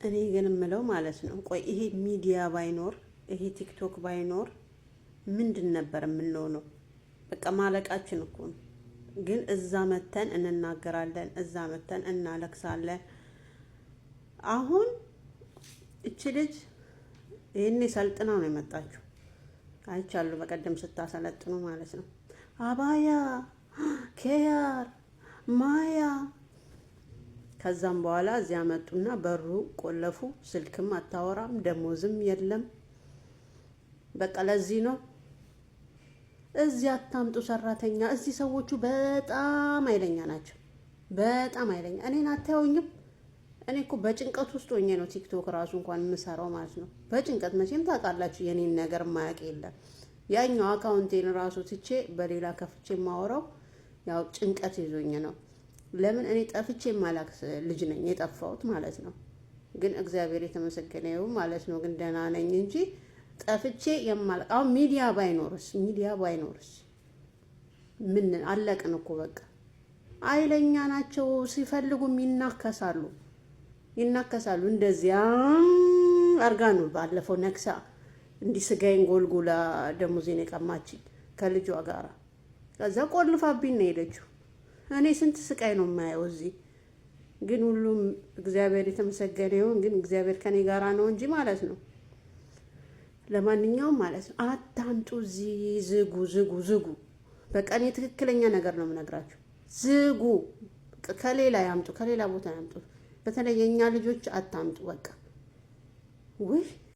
እኔ ግን የምለው ማለት ነው፣ ቆይ ይሄ ሚዲያ ባይኖር፣ ይሄ ቲክቶክ ባይኖር ምንድን ነበር የምንሆነው? በቃ ማለቃችን እኮ ነው። ግን እዛ መተን እንናገራለን፣ እዛ መተን እናለቅሳለን። አሁን እቺ ልጅ ይህኔ ሰልጥና ነው የመጣችው። አይቻሉ በቀደም ስታሰለጥኑ ማለት ነው። አባያ ኬያር ማያ ከዛም በኋላ እዚያ መጡና በሩ ቆለፉ። ስልክም አታወራም፣ ደሞዝም የለም። በቃ ለዚህ ነው እዚህ አታምጡ ሰራተኛ። እዚህ ሰዎቹ በጣም ኃይለኛ ናቸው፣ በጣም ኃይለኛ። እኔን አታዩኝም? እኔ እኮ በጭንቀት ውስጥ ሆኜ ነው ቲክቶክ ራሱ እንኳን የምሰራው ማለት ነው። በጭንቀት መቼም ታውቃላችሁ፣ የኔን ነገር ማያውቅ የለም። ያኛው አካውንቴን ራሱ ትቼ በሌላ ከፍቼ የማወራው ያው ጭንቀት ይዞኝ ነው። ለምን እኔ ጠፍቼ የማላክ ልጅ ነኝ የጠፋሁት ማለት ነው። ግን እግዚአብሔር የተመሰገነ ይሁን ማለት ነው። ግን ደህና ነኝ እንጂ ጠፍቼ የማላክ፣ አሁን ሚዲያ ባይኖርስ ምን አለቅን እኮ በቃ። ኃይለኛ ናቸው። ሲፈልጉም ይናከሳሉ ይናከሳሉ። እንደዚያ አርጋ ነው ባለፈው ነክሳ እንዲህ ስጋዬን ጎልጉላ ደሞዜን የቀማችኝ ከልጇ ጋራ። ከዛ ቆልፋብኝ ነው የሄደችው። እኔ ስንት ስቃይ ነው የማየው እዚህ። ግን ሁሉም እግዚአብሔር የተመሰገነ ይሁን። ግን እግዚአብሔር ከኔ ጋራ ነው እንጂ ማለት ነው። ለማንኛውም ማለት ነው አታምጡ እዚህ። ዝጉ፣ ዝጉ፣ ዝጉ። በቃ እኔ ትክክለኛ ነገር ነው የምነግራችሁ። ዝጉ። ከሌላ ያምጡ፣ ከሌላ ቦታ ያምጡ። በተለይ የእኛ ልጆች አታምጡ። በቃ ውይ።